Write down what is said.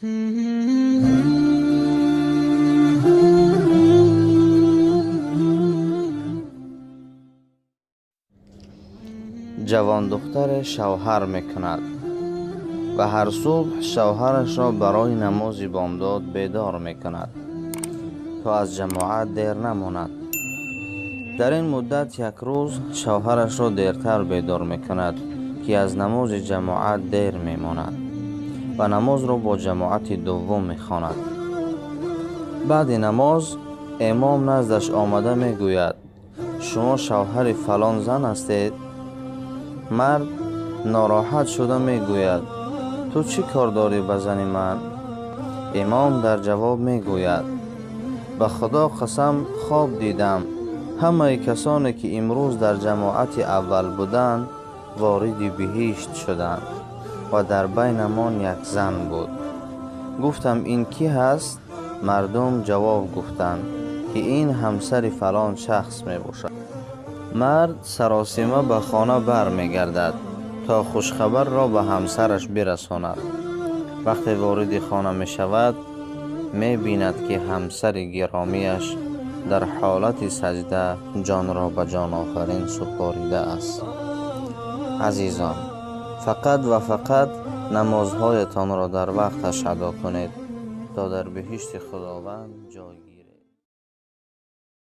Ҷавондухтаре шавҳар мекунад ва ҳар субҳ шавҳарашро барои намози бомдод бедор мекунад, то аз ҷамоат дер намонад. Дар ин муддат як рӯз шавҳарашро дертар бедор мекунад, ки аз намози ҷамоат дер мемонад ва намозро бо ҷамоати дуввум мехонад. Баъди намоз имом наздаш омада мегӯяд: «Шумо шавҳари фалон зан ҳастед?» Мард нороҳат шуда мегӯяд: «Ту чӣ кор дорӣ ба зани ман?» Имом дар ҷавоб мегӯяд: «Ба Худо қасам, хоб дидам, ҳамаи касоне ки имрӯз дар ҷамоати аввал буданд, вориди биҳишт шуданд ва дар байнамон як зан буд. Гуфтам, ин кӣ ҳаст? Мардум ҷавоб гуфтанд, ки ин ҳамсари фалон шахс мебошад». Мард саросима ба хона бармегардад, то хушхабарро ба ҳамсараш бирасонад. Вақте вориди хона мешавад, мебинад, ки ҳамсари гиромиаш дар ҳолати саҷда ҷонро ба ҷонофарин супоридааст. Азизон, фақат ва фақат намозҳоятонро дар вақташ адо кунед, то дар биҳишти Худованд ҷой